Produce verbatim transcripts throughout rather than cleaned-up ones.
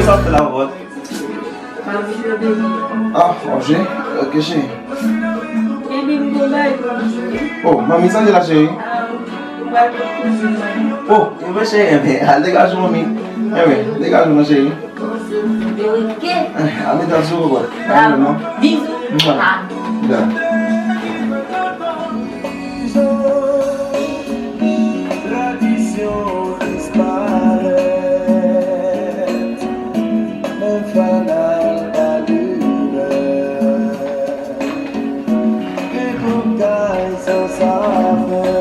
Sa w ap fè la, Vòt? M ap jwe. Ah, w ap jwe? Ok, cheri. Epi m gon bagay pou m jwe. Oh, manmi, sa w di la, cheri? Ah, m pral kot kouzin mwen. Oh, enben, cheri, enben, al degaje w, manmi. Enben, degaje w, non, cheri. Yo rete. Eh, al degaje w, Vòt. Dakò. Bizou. Mwa. Ah. Da. Tradisyon disparèt, men fanal pa limè. Epòk kay san saven,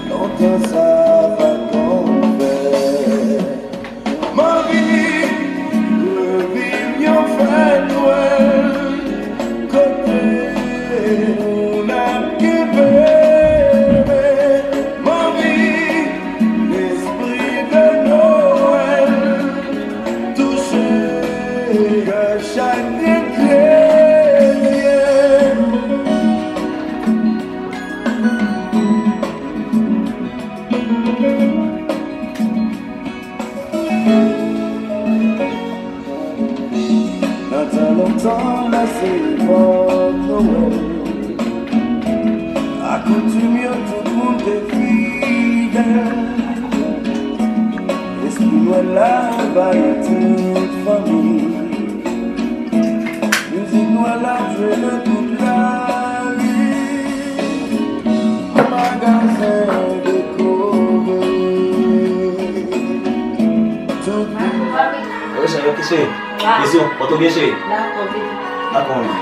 lontan sa pa t konn fèt. M anvi reviv yon fèt Nwèl kote moun ap kenbe men. M anvi lespri de Nwèl touche kè chak grenn kretyen. Nan tan lontan, nan se epòk Nwèl, akoutim yo tout moun te fidèl. Lespri Nwèl la anvayi tout fanmi. Mizik Nwèl la jwe nan tout lari, magazen dekore. Tout... Yo, cheri, ok, cheri. Bizou, pòte w byen, cheri. Dakò, baby. Dakò, manmi.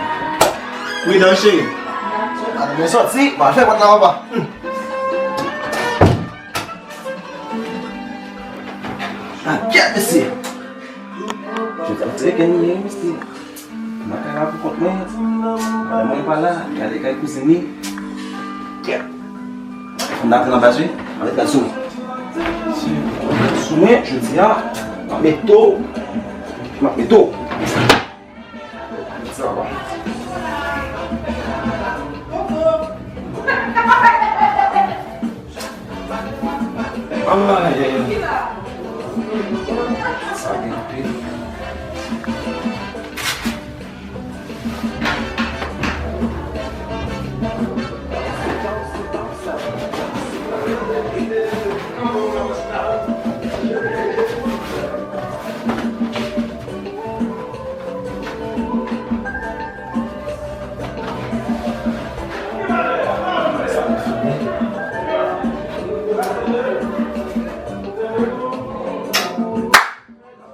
Pridan, cheri. Dakò. Gade, mwen sòti, mwen fè pòt la, papa. Hmm. Ah, kèt, mesye. Jodi a, se kenye, mesye. Makara pou kont mwen. Madanm mwen pa la, gade kay kouzin li. Kèt. Fò n ap pran anba, wi. Mwen met gad sou mwen. Sou mwen, jodi a, m ap mete w. M ap mete w. Sa va. Ay, ay, ay. Sa gen anpil.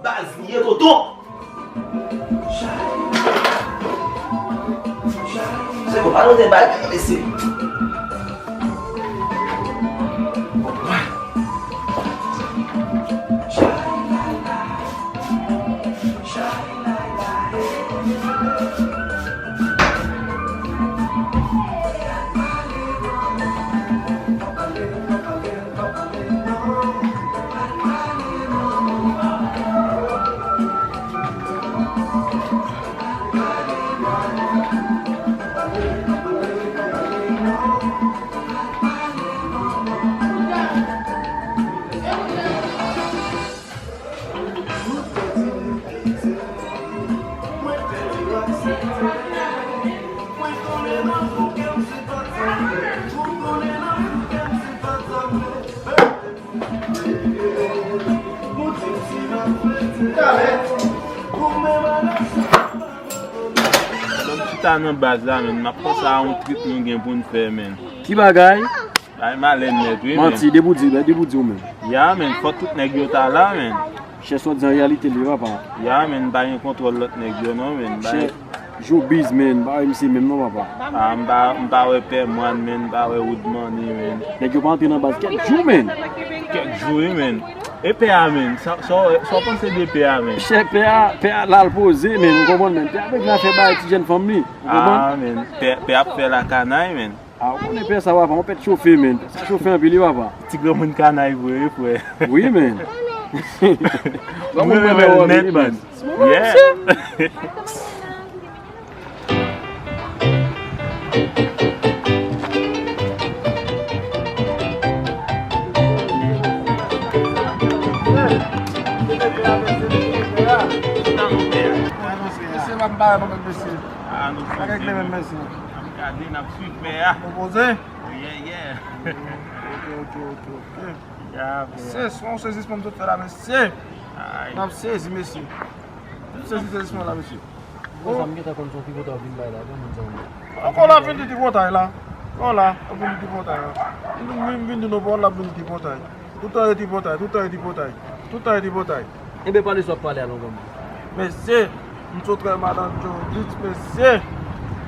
Baz li ye, tonton. Se konpa nou te bay, mesye. Lè m chita nan baz la, menn, m ap panse a yon trip nou gen pou n fè, menn. Ki bagay? Bay malè nèt, wi, menn. Manti, depi w di, depi w di w menm. Ya, menn, fò tout nèg yo ta la, menn. Chè, sa w di an reyalite l ye, papa. Ya, menn, m pa gen kontwòl lòt nèg yo, non, menn. Chè, Jobiz, menn, m pa wè misye menm non, papa. Ah, m pa, m pa wè Pè Mwan, menn, m pa wè Wood Money, menn. Nèg yo pa antre nan baz kèk jou, menn. Kèk jou, wi, menn. E pè a, menn, sa, sa, w- sa w panse de pè a, menn? Chè, pè a, pè a la l poze, menn, ou konprann, menn. Pè a vle vin fè bagay ti jèn fanm li, ou konprann? Ah, menn, pè, pè ap fè lakanay, menn. Ah, ou konnen pè sa, papa, yon pèt chofe, menn. Pè sa chofe anpil, wi, papa. Ti granmoun kanay vre, wi, frè. Wi, menn. Granmoun mwen renmen l nèt, menn. Yeah. Bagay pa mèt mesye. Ah, nou poze. Bagay klè menm mesye. N ap gade, n ap swiv pè a. Nou poze? Yeah, yeah. Ok, ok, ok, ok. Yeah, bro. Se, se yon sezisman m sot fè la, mesye. Ay. N ap sezi, mesye. Sezi, sezisman la, mesye. Bon, sa m gentan konn se yon tripotay w vin bay la, wi, moun sa. Ankò la vin di tripotay la. Ankò la, w vin di tripotay la. Vin, vin, vin di nou pawòl la, vin di tripotay. Tout tan e tripotay, tout tan e tripotay. Tout tan e tripotay. Enben, pale sa w ap pale a, longonm. Mesye, m sot wè madan Judith, mesye.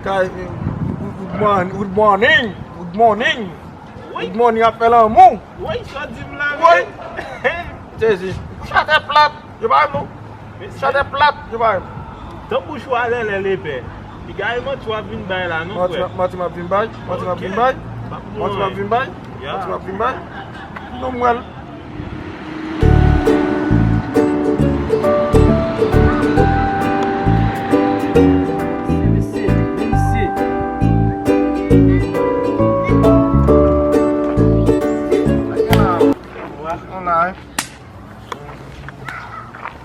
Kay, eh, good morning, good morning, good morning. Good morning ap fè lanmou. Woy, sa w di m la, wi. Sezi. Chatè plat, yo pa renmen nou. Chatè plat, yo pa renmen. Tan bouch ou a lèlè lepè. Piga e manti w ap vin bay la, non, frè. Manti, manti m ap vin bay, manti m ap vin bay, manti m ap vin bay, manti m ap vin bay. Non, mwen. Mesye, mesye. Mwen la, wi.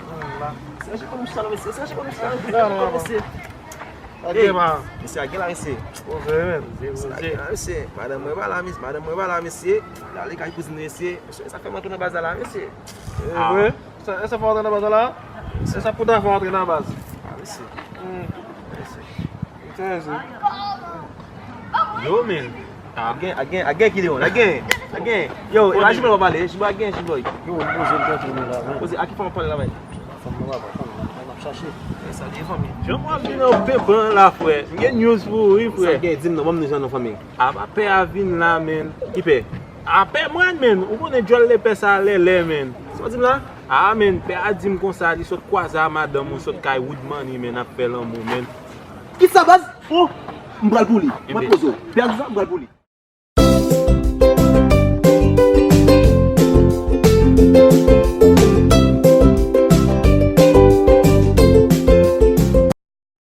Mwen la. Mesye, achte kòb mouch la, mesye. Mesye, achte kòb mouch la, mesye. Achte kòb mouch la, mesye. Hey, mesye, a gen la, mesye. Poze, men. Poze, poze. Mesye, a gen la, mesye. Madanm mwen pa la, mesye. Madanm mwen pa la, mesye. L ale kay kouzin, mesye. Mesye, sa fè m antre nan baz la, la, mesye. E vre? Sa, sa fè w antre nan baz la? Sa pou ta fè w antre nan baz? A, mesye. Hmm. Mesye. Yo, men. Ap gen, ap gen, ap gen ki Leon, ap gen, ap gen. Yo, e pa Jimbo pa pale, Jimbo ap gen, Jimbo. Yo, li poze l tranquille la, men. Poze, a ki fanm ap pale la, men? Fanm nan pa, fanm nan, fanm nan ap chache. E sa li ye, fanmi. Jan mwen vin nan pen ban la, frè. M gen news pou ou, wi, frè. Sa gen, di m non, ban m news la non, fanmi. A pa pè a vin la, men. Ki pè? A pè mwen, men. Ou konnen djòl lepè sa lèlè, men. Sa w di m la? A, men, pè a di m konsa, li sot kwaze a madanm ou, sot kay Wood Money, men, ap fè lanmou, men. Kisa, baz? Oh, m pral pou li. Mwen poze w. Pè a di sa, m pral pou li.